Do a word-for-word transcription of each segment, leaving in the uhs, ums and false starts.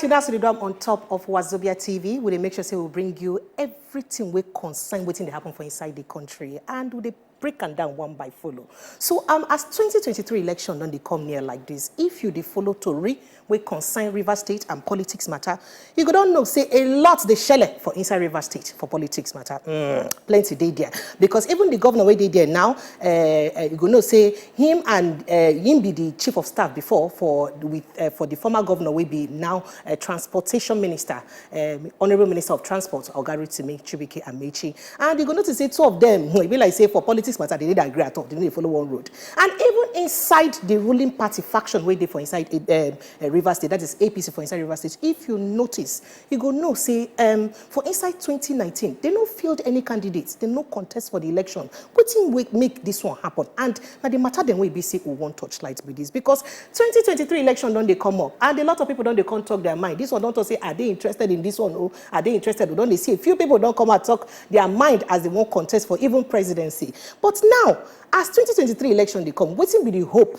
That's the drum on top of Wazobia T V. We dey make sure say we bring you everything wey concern wetin dey happen for inside the country, and we dey break am down one by follow. So, um, as twenty twenty-three election don dey come near like this, if you dey follow tori wey concern Rivers State and politics matter, you go don know say a lot dey shele for inside Rivers State for politics matter. Mm, plenty dey there, because even the governor wey dey there now, uh, uh, you go know say him and, uh, him be the chief of staff before for with uh, for the former governor wey be now uh, transportation minister, um, honourable minister of transport, Oga Rotimi Chibike Amechi. And you go notice say two of them, e be like say for politics matter, they didn't agree at all. They didn't follow one road. And even inside the ruling party faction wey dey for inside, um, uh, Rivers State, that is A P C for inside Rivers State, if you notice, you go know say, um, for inside twenty nineteen, they no field any candidates, they no contest for the election. Wetin wey make this one happen? And na the matter dem wey be say we wan touch light be this, because twenty twenty-three election don dey come up, and a lot of people don dey come talk their mind. This one don talk say, "Are they interested in this one?" Oh, are they interested? We don dey see a few people don come out talk their mind as they wan contest for even presidency. But now, as twenty twenty-three election dey come, wetin be the hope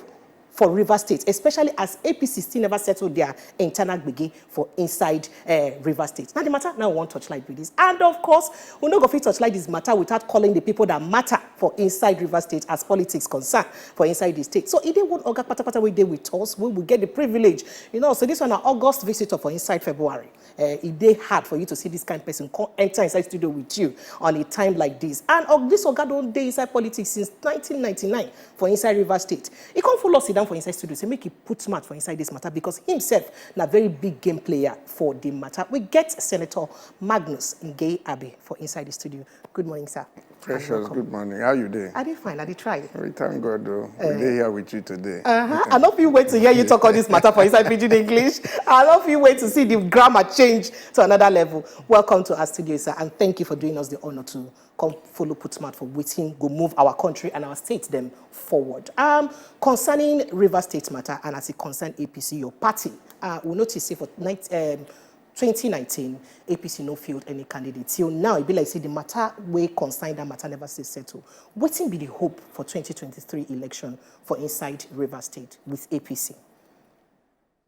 for Rivers State, especially as A P C still never settle their internal gbege for inside, eh, Rivers State? Na the matter now we wan touch light be this. And of course, we no go fit touch light this matter without calling the people that matter for inside Rivers State as politics concern for inside the state. So e dey one oga patapata wey dey with us, wey we get the privilege. You know, so this one na August visitor for inside February. Eh, e dey hard for you to see this kind person come enter inside studio with you on a time like this. And, uh, this oga don dey inside politics since nineteen ninety-nine for inside Rivers State. E come follow sit down for inside studio, say make e put mouth for inside this matter, because himself na very big game player for the matter. We get Senator Magnus Ngei Abe for inside the studio. Good morning, sir. And Precious, welcome. Good morning. How you doing? I dey fine. I dey try. We thank God, though. We Eh. dey here with you today. Uh-huh. I no fit wait to hear you talk all this matter for inside Pidgin English. I no fit wait to see the grammar change to another level. Welcome to our studio, sir, and thank you for doing us the honor to come follow put mouth for wetin go move our country and our state dem forward. Um, concerning Rivers State matter and as it concern A P C, your party, uh, we notice say for night, um, twenty nineteen, A P C no field any candidate. Till now, e be like say the matter wey concern that matter never still settle. Wetin be the hope for twenty twenty-three election for inside Rivers State with A P C?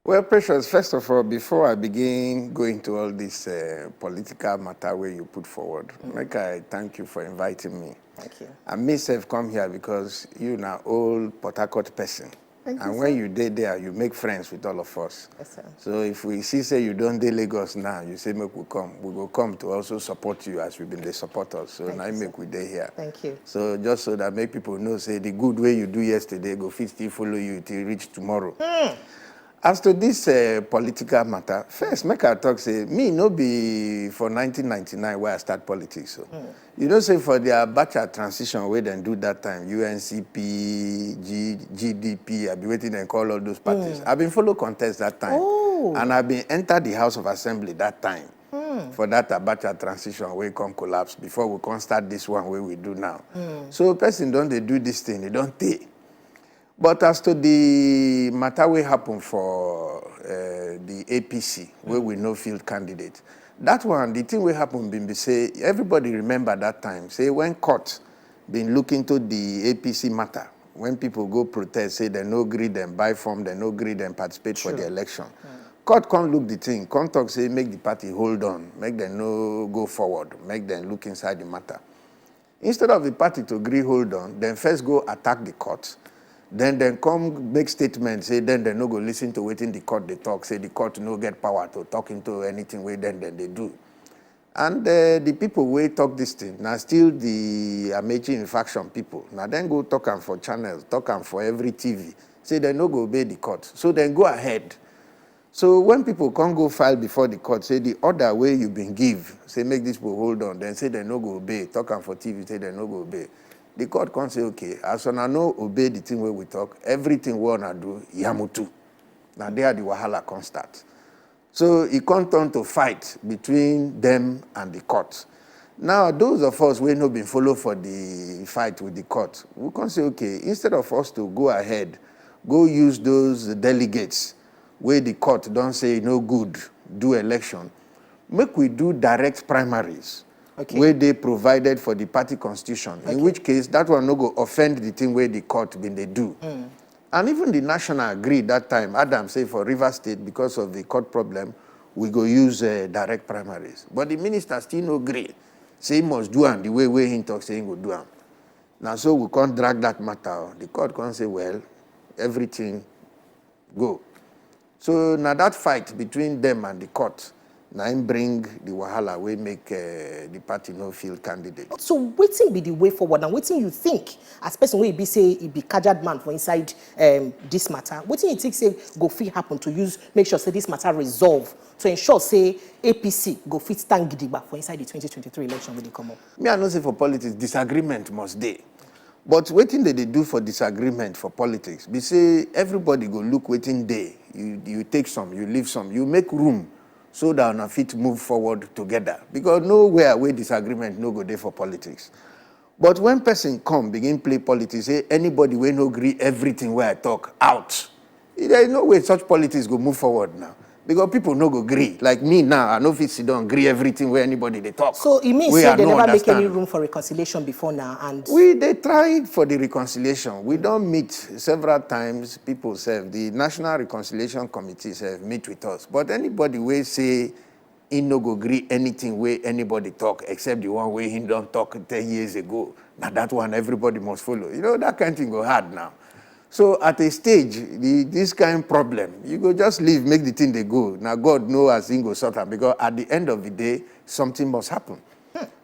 Well, Precious, first of all, before I begin go into all this, uh, political matter wey you put forward, Mm. make I thank you for inviting me. Thank you. And me sef come here because you na old Port Harcourt person. Thank And you, when sir. you dey there, you make friends with all of us. Yes, sir. So if we see say you don dey Lagos now, you say make we come. We go come to also support you as you been dey support us. So Thank na you, im sir. make we dey here. Thank you. So just so that make people know say the good wey you do yesterday go fit still follow you till reach tomorrow. Hmm. As to this, uh, political matter, first make I talk say me no be for nineteen ninety-nine wey I start politics. So Hmm. you know say for the Abacha transition wey dem do that time, U N C P, G-, G D P, I be wetin dem call all those parties. Hmm. I been follow contest that time. Oh. And I been enter the House of Assembly that time Hmm. for that Abacha transition wey come collapse before we come start this one wey we do now. Hmm. So person don dey do this thing, e don tey. But as to the matter wey happen for, uh, the A P C, where Mm. we no field candidate, that one, the thing wey happen been be say everybody remember that time, say when court been look into the A P C matter, when people go protest, say dem no gree dem buy form, dem no gree dem participate for True. the election. Mm. Court come look the thing, come talk say make the party hold on, make dem no go forward, make dem look inside the matter. Instead of the party to gree hold on, dem first go attack the court. Then dem come make statement say then dem no go listen to wetin the court dey talk, say the court no get power to talk into anything wey then dem dey do. And, uh, the people wey talk this thing, na still the Amechi in faction people. Na dem go talk am for channels, talk am for every T V, say dem no go obey the court. So dem go ahead. So when people come go file before the court, say the order wey you been give, say make these people hold on, then say dem no go obey, talk am for T V, say dem no go obey. The court come say, "Okay, as una no obey the thing wey we talk, everything wey una do, yamutu." Na there the wahala come start. So e come turn to fight between them and the court. Now, those of us wey no been follow for the fight with the court, we come say, "Okay, instead of us to go ahead, go use those delegates wey the court don say e no good do election, make we do direct primaries Okay. wey dey provided for the party constitution, in Okay. which case that one no go offend the thing wey the court been dey do." Mm. And even the national agree that time, Adam say for Rivers State, because of the court problem, we go use uh, direct primaries. But the minister still no gree. Say he must do am the way wey he talk say he go do am. Na so we come drag that matter. The court come say, well, everything go. So na that fight between them and the court na im bring the wahala wey make uh, the party no field candidate. So wetin be the way forward, and wetin you think as person wey e be say e be caged man for inside um, this matter? Wetin you think say go fit happen to use make sure say this matter resolve to ensure say A P C go fit stand gidigba for inside the twenty twenty-three election wey dey come up? Me, I know say for politics, disagreement must dey. But wetin dem dey do for disagreement for politics be say everybody go look wetin dey. You, you take some, you leave some, you make room so that una fit move forward together. Because nowhere wey disagreement no go dey for politics. But when person come begin play politics, say anybody wey no gree everything wey I talk, out. There is no way such politics go move forward now. Because people no go gree. Like me now, I no fit sit down gree everything wey anybody dey talk. So e mean wey say I dem no never make any understand. Room for reconciliation before now, and We dey try for the reconciliation. We don meet several times. People sef, the National Reconciliation Committee sef meet with us. But anybody wey say he no go gree anything wey anybody talk except the one wey he don talk ten years ago, na that one everybody must follow. You know, that kind thing go hard now. So at a stage, the, this kind problem, you go just leave, make the thing dey go. Na God know as he go sort am, because at the end of the day, something must happen.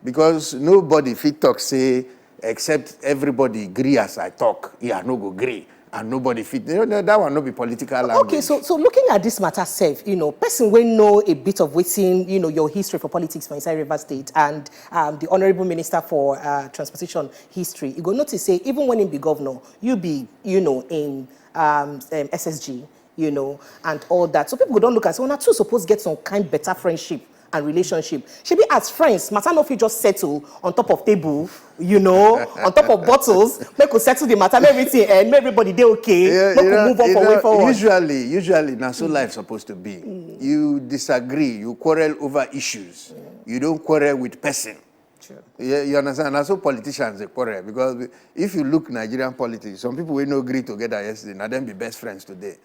Because nobody fit talk say, except everybody gree as I talk, yeah, I no go gree, and nobody fit. You know, that one no be political language. Okay, so so looking at this matter sef, you know, person wey know a bit of wetin, you know, your history for politics for inside Rivers State and um, the Honourable Minister for uh, Transportation history, you go notice say even when he be governor, you be, you know, in um, um, S S G, you know, and all that. So people go don look and say, una two suppose get some kind better friendship and relationship. Shebi as friends, matter no fit just settle on top of table, you know, on top of bottles, make we settle the matter, make everything end, make everybody dey okay, yeah, make we know, move on for know, way forward. Usually, usually, na so mm. Life supposed to be. Mm. You disagree, you quarrel over issues. Mm. You don't quarrel with person. True. You, you understand? Na so politicians dey quarrel, because if you look Nigerian politics, some people wey no gree together yesterday, na dem be best friends today.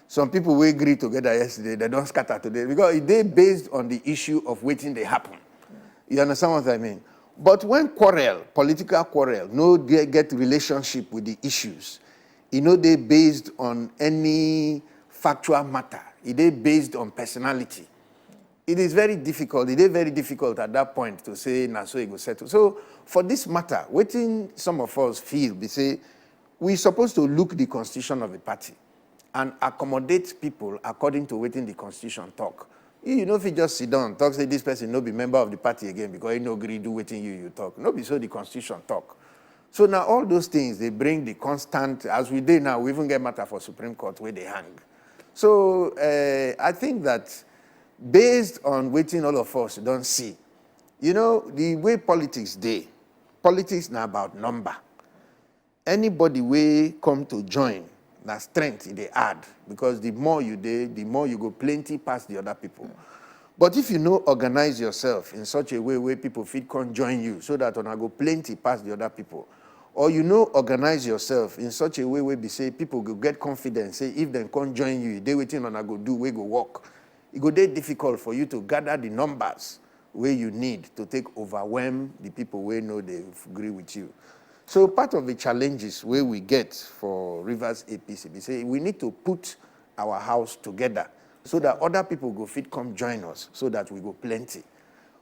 Some people wey gree together yesterday, they don scatter today, because e dey based on the issue of wetin dey happen. You understand what I mean? But when quarrel, political quarrel, no dey get relationship with the issues, e no dey based on any factual matter. E dey based on personality. It is very difficult. E dey very difficult at that point to say na so e go settle. So for this matter, wetin some of us feel be say we suppose to look the constitution of the party and accommodate people according to wetin the constitution talk. You, you no fit just sit down talk say this person no be member of the party again because he no gree do wetin you, you talk. No be so the constitution talk. So na all those things dey bring the constant, as we dey now, we even get matter for Supreme Court wey dey hang. So uh, I think that based on wetin all of us don see, you know, the way politics dey, politics na about number. Anybody wey come to join, na strength e dey add, because the more you dey, the more you go plenty pass the other people. But if you no organize yourself in such a way wey people fit come join you so that una go plenty pass the other people, or you no organize yourself in such a way wey be say people go get confidence say if dem come join you, e dey wetin una go do wey go work, e go dey difficult for you to gather the numbers wey you need to take overwhelm the people wey no dey agree with you. So part of the challenges wey we get for Rivers A P C be say we need to put our house together so that other people go fit come join us so that we go plenty.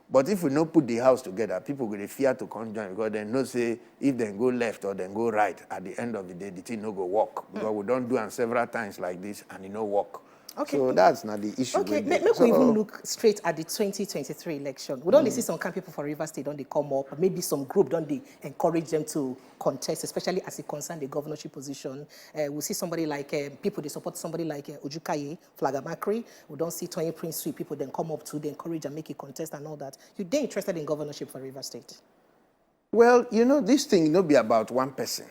But if we no put the house together, people go dey fear to come join because dem know say if dem go left or dem go right, at the end of the day, the thing no go work because we don do am several times like this and e no work. Okay. So that's not the issue. Okay, make, make so, we even look straight at the twenty twenty-three election. We don mm. see some kind people for Rivers State don dey come up. Maybe some group don dey encourage them to contest, especially as it concern the governorship position. Uh, we see somebody like uh, people they support somebody like uh, Ojukaye, Flagamakri. We don see Tony Prince Sweet people then come up to they encourage and make a contest and all that. You dey interested in governorship for Rivers State? Well, you know, this thing no be about one person.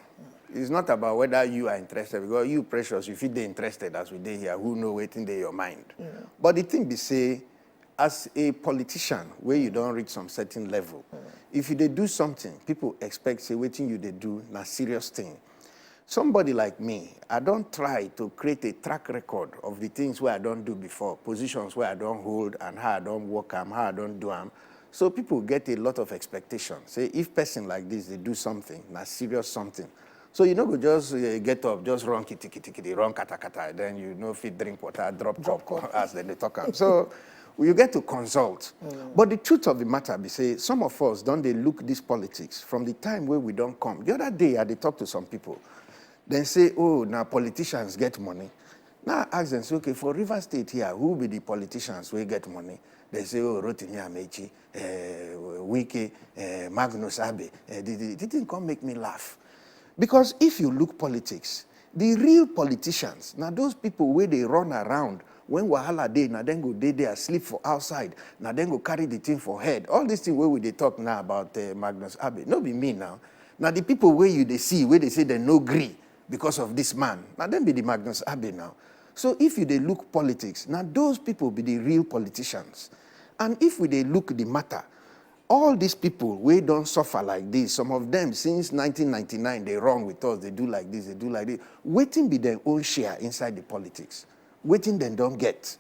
It's not about whether you are interested because you, Precious, you fit dey interested as we dey here. Who know wetin dey your mind? Yeah. But the thing be say, as a politician where you don't reach some certain level, mm. if you dey do something, people expect say wetin you dey do na serious thing. Somebody like me, I don try to create a track record of the things wey I don do before, positions wey I don hold, and how I don work am, how I don do am. So people get a lot of expectation. Say if person like this dey do something, na serious something. So you no go just uh, get up, just run kitty kitty kitty, run kata kata, then you no fit drink water, drop cup, as dem dey talk am. So you get to consult. But the truth of the matter be say some of us don dey look this politics from the time wey we don come. The other day I dey talk to some people. Dem say, "Oh, na politicians get money." Now I ask dem say, "Okay, for Rivers State here, who be the politicians wey get money?" Dem say, "Oh, Rotimi Amaechi, eh, Wike, eh, Magnus Abe." Eh, the, the, the thing come make me laugh. Because if you look politics, the real politicians, na those people wey dey run around when wahala dey, na dem go dey there, sleep for outside, na dem go carry the thing for head. All this thing wey we dey talk now about uh, Magnus Abe, no be me now. Na the people wey you dey see, wey dey say dem no gree because of this man, na dem be the Magnus Abe now. So if you dey look politics, na those people be the real politicians. And if we dey look the matter, all these people wey don suffer like this, some of them since nineteen ninety-nine dey run with us, dey do like this, dey do like this. Wetin be their own share inside the politics? Wetin dem don get?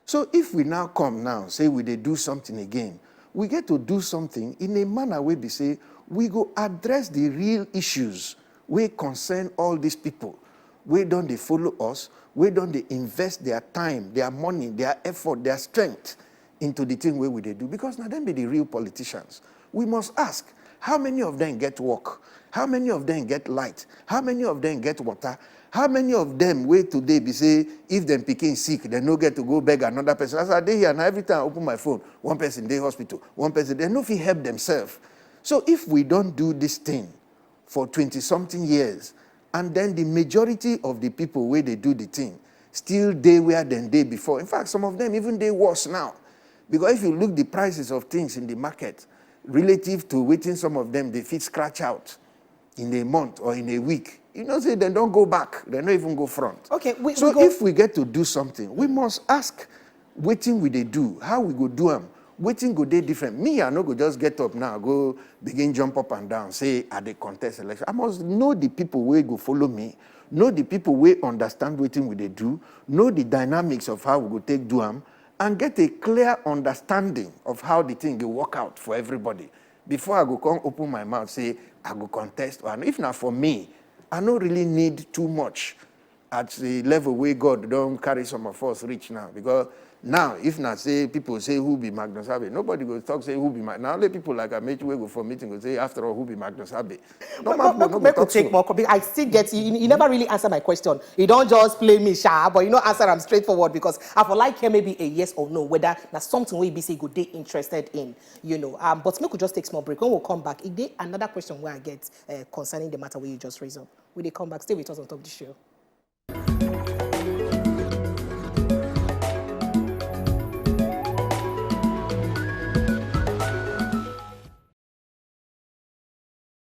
So if we now come now say we dey do something again, we get to do something in a manner wey be say we go address the real issues wey concern all these people wey don dey follow us, wey don dey invest their time, their money, their effort, their strength into the thing wey we dey do, because na dem be the real politicians. We must ask, how many of them get work? How many of them get light? How many of them get water? How many of them wey today be say if dem pikin sick, dem no get to go beg another person? As I dey here now, every time I open my phone, one person dey hospital, one person, dem no fit help themselves. So if we don do this thing for twenty something years, and then the majority of the people wey dey do the thing still dey where dem dey before. In fact, some of them even dey worse now. Because if you look the prices of things in the market relative to wetin some of them dey fit scratch out in a month or in a week, you know say dem don go back, dem no even go front. Okay, we, So we go, if we get to do something, we must ask wetin we dey do, how we go do am, wetin go dey different. Me, I no go just get up now, go begin jump up and down, say I dey contest election. I must know the people wey go follow me, know the people wey understand wetin we dey do, know the dynamics of how we go take do am, and get a clear understanding of how the thing dey work out for everybody. Before I go come open my mouth, say I go contest. And if na for me, I no really need too much at the level wey God don carry some of us reach now. Because now, if na say people say who be Magnus Abe, nobody go talk say who be Magnus. Na only people like Amaechi wey go for meeting go say, "After all, who be Magnus Abe?" Normal people no go Make we talk take so. More, 'cause I still get you. You never really answer my question. You don't just play me, sha, but you know answer am straightforward, because I for like hear maybe a yes or no, whether na something wey you be say you go dey interested in, you know. Um, but make we just take small break. When we come back, e dey another question wey I get uh, concerning the matter wey you just raise up. We dey come back. Stay with us on top of the show.